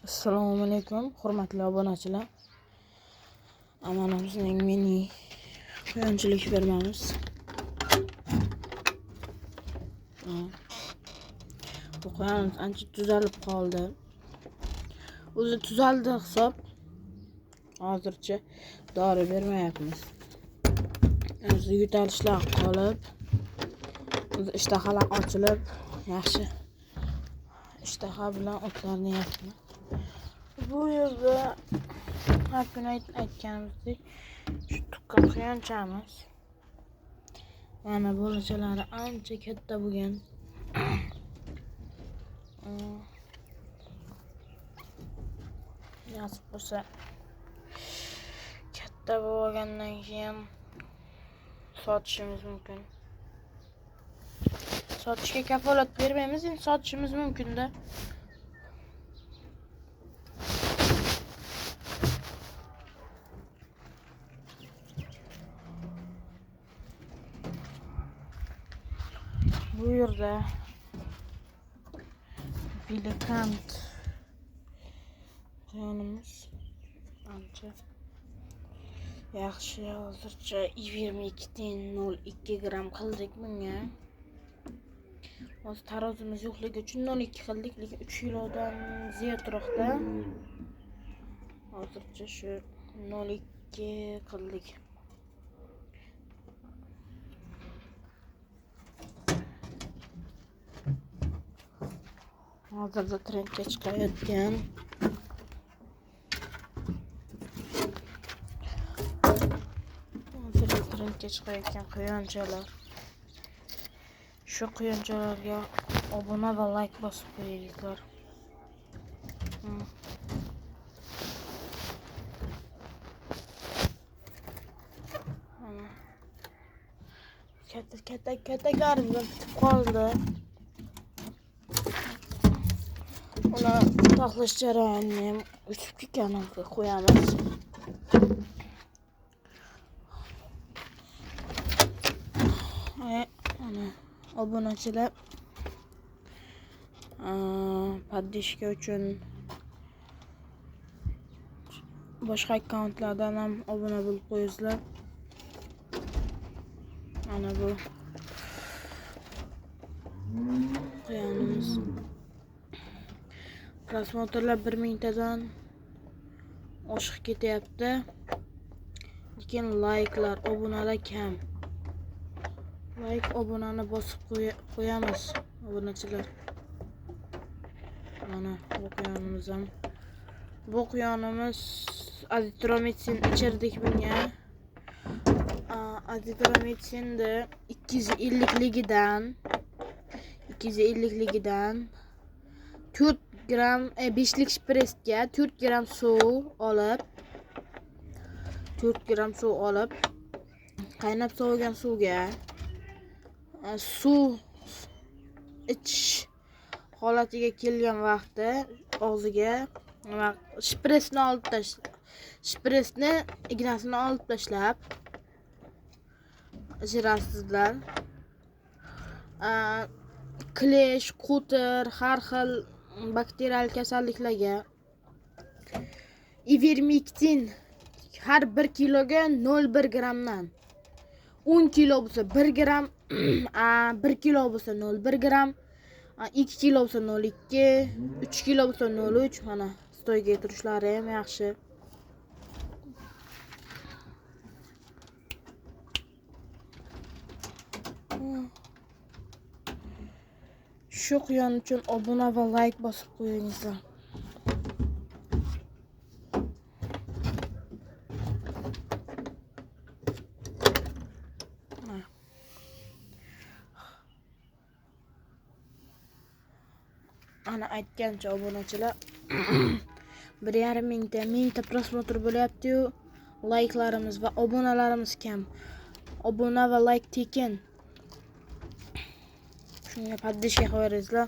Assalomu alaykum, hurmatli obunachilar. Mana bizning mini quyonchilik fermamiz. Bu quyonimiz ancha tuzalib qoldi. O'zi tuzaldi hisob. Hozircha dori bermayapmiz. O'zi yo'talishlar qolib, o'zi ishtahalar ochilib, yaxshi ishtaha bilan o'tlarni yeyapmiz. Bu yerda har kuni aytganimizdek shu tuqqan quyonchamiz. Mana bolachalari ancha katta bo'lgan. Nasib bo'lsa katta bo'lgandan keyin sotishimiz mumkin. Sotishga kafolat bermaymiz, endi sotishimiz mumkin-da. Bu yerda Bilekant quyonimiz ancha yaxshi. Hozircha 22,02 gramm qildik bunga. Hozir tarozimiz yo'qligi uchun 0,2 qildik, lekin 3 kilodan ziyodroqda. Hozircha shu 0,2 qildik. Hozirda trendga chiqayotgan quyonchalar. Shu quyonchalarga obuna va like bosib qo'yinglar. Katta kattaklari bitib qoldi. Ular taxlash jarayonini ham YouTube kanaliga qo'yamiz. Ana obunachilar поддержка uchun boshqa akkauntlardan ham obuna bo'lib qo'yinglar. Ana bu quyonimiz. Prosmotrlar 1000 tadan oshiq ketyapti. Lekin layklar, obunalar kam. Layk, obunani bosib qo'yamiz obunachilar. Mana bu quyonimiz ham. Bu quyonimiz azitromitsin ichirdik bunga. Azitromitsinni 250 ligidan 4 gram 5lik shpritsga 4 gram suv olib 4 gram suv olib qaynab sovigan suvga suv ichish holatiga kelgan vaqtda og'ziga shpritsni olib tashlab, shpritsni ignasini olib tashlab ichirasizlar. Klesh, qutir, har xil bakterial kasalliklarga ivermektin har 1 kiloga 0,1 grammdan 10 kilo bo'lsa 1 gram, 1 kilo bo'lsa 0,1 gram, 2 kilo bo'lsa 0,2, 3 kilo bo'lsa 0,3. Mana stoyga turishlari ham yaxshi. Shu quyon uchun obuna va like bosib qo'yingizlar. Ana aytgancha obunachilar 1,5 mingta, 1000 ta prosmotr bo'lyapti-yu, layklarimiz va obunalarimiz kam. Obuna va layk tekin. Shunga поддержка qo'yaringizlar.